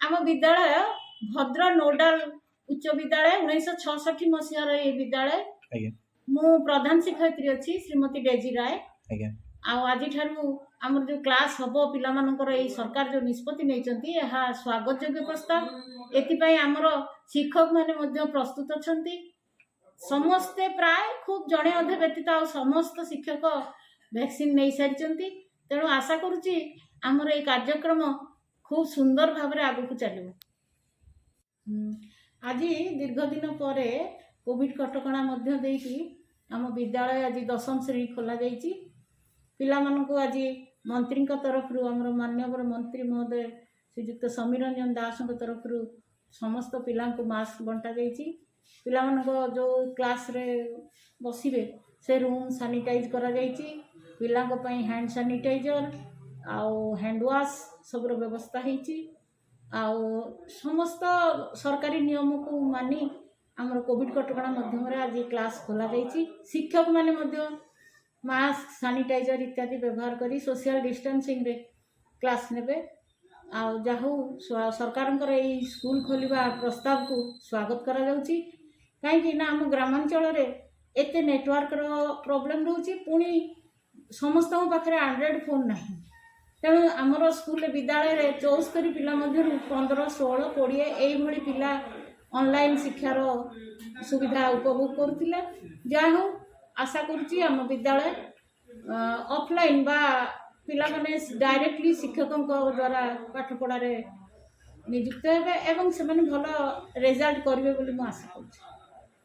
ଆମ ବିଦ୍ୟାଳୟ ଭଦ୍ର ନୋଡାଲ ଉଚ୍ଚ ବିଦ୍ୟାଳୟ, 1966 ମସିହାର ଏହି ବିଦ୍ୟାଳୟ। ମୁଁ ପ୍ରଧାନ ଶିକ୍ଷୟିତ୍ରୀ ଅଛି ଶ୍ରୀମତୀ ଡେଜି ରାୟ। ଆଉ ଆଜିଠାରୁ ଆମର ଯେଉଁ କ୍ଲାସ୍ ହେବ ପିଲାମାନଙ୍କର, ଏଇ ସରକାର ଯେଉଁ ନିଷ୍ପତ୍ତି ନେଇଛନ୍ତି, ଏହା ସ୍ୱାଗତ ଯୋଗ୍ୟ ପ୍ରସ୍ତାବ। ଏଥିପାଇଁ ଆମର ଶିକ୍ଷକମାନେ ମଧ୍ୟ ପ୍ରସ୍ତୁତ ଅଛନ୍ତି। ସମସ୍ତେ ପ୍ରାୟ, ଖୁବ୍ ଜଣେ ଅଧେ ବ୍ୟତୀତ ଆଉ ସମସ୍ତ ଶିକ୍ଷକ ଭ୍ୟାକ୍ସିନ୍ ନେଇସାରିଛନ୍ତି। ତେଣୁ ଆଶା କରୁଛି ଆମର ଏଇ କାର୍ଯ୍ୟକ୍ରମ ଖୁବ୍ ସୁନ୍ଦର ଭାବରେ ଆଗକୁ ଚାଲିବ। ଆଜି ଦୀର୍ଘ ଦିନ ପରେ କୋଭିଡ଼ କଟକଣା ମଧ୍ୟ ଦେଇକି ଆମ ବିଦ୍ୟାଳୟ ଆଜି ଦଶମ ଶ୍ରେଣୀ ଖୋଲାଯାଇଛି। ପିଲାମାନଙ୍କୁ ଆଜି ମନ୍ତ୍ରୀଙ୍କ ତରଫରୁ, ଆମର ମାନ୍ୟବର ମନ୍ତ୍ରୀ ମହୋଦୟ ଶ୍ରୀଯୁକ୍ତ ସମୀର ରଞ୍ଜନ ଦାସଙ୍କ ତରଫରୁ ସମସ୍ତ ପିଲାଙ୍କୁ ମାସ୍କ ବଣ୍ଟା ଯାଇଛି। ପିଲାମାନଙ୍କ ଯେଉଁ କ୍ଲାସ୍ରେ ବସିବେ, ସେ ରୁମ୍ ସାନିଟାଇଜ୍ କରାଯାଇଛି। ପିଲାଙ୍କ ପାଇଁ ହ୍ୟାଣ୍ଡ ସାନିଟାଇଜର୍ ଆଉ ହ୍ୟାଣ୍ଡ ୱାଶ୍ ସବୁର ବ୍ୟବସ୍ଥା ହେଇଛି। ଆଉ ସମସ୍ତ ସରକାରୀ ନିୟମକୁ ମାନି ଆମର କୋଭିଡ଼ କଟକଣା ମାଧ୍ୟମରେ ଆଜି କ୍ଲାସ୍ ଖୋଲାଯାଇଛି। ଶିକ୍ଷକମାନେ ମଧ୍ୟ ମାସ୍କ, ସାନିଟାଇଜର୍ ଇତ୍ୟାଦି ବ୍ୟବହାର କରି ସୋସିଆଲ ଡିଷ୍ଟାନ୍ସିଂରେ କ୍ଲାସ୍ ନେବେ। ଆଉ ଯାହା ହଉ, ସରକାରଙ୍କର ଏଇ ସ୍କୁଲ ଖୋଲିବା ପ୍ରସ୍ତାବକୁ ସ୍ୱାଗତ କରାଯାଉଛି। କାହିଁକି ନା ଆମ ଗ୍ରାମାଞ୍ଚଳରେ ଏତେ ନେଟୱାର୍କର ପ୍ରୋବ୍ଲେମ୍ ରହୁଛି, ପୁଣି ସମସ୍ତଙ୍କ ପାଖରେ ଆଣ୍ଡ୍ରଏଡ଼୍ ଫୋନ୍ ନାହିଁ। ତେଣୁ ଆମର ସ୍କୁଲରେ, ବିଦ୍ୟାଳୟରେ 74 ପିଲା ମଧ୍ୟରୁ 15, 16, 20 ଏଇଭଳି ପିଲା ଅନଲାଇନ୍ ଶିକ୍ଷାର ସୁବିଧା ଉପଭୋଗ କରୁଥିଲେ। ଯାହା ହଉ, ଆଶା କରୁଛି ଆମ ବିଦ୍ୟାଳୟ ଅଫଲାଇନ୍ ବା ପିଲାମାନେ ଡାଇରେକ୍ଟଲି ଶିକ୍ଷକଙ୍କ ଦ୍ୱାରା ପାଠପଢ଼ାରେ ନିଯୁକ୍ତ ହେବେ ଏବଂ ସେମାନେ ଭଲ ରେଜଲ୍ଟ କରିବେ ବୋଲି ମୁଁ ଆଶା କରୁଛି।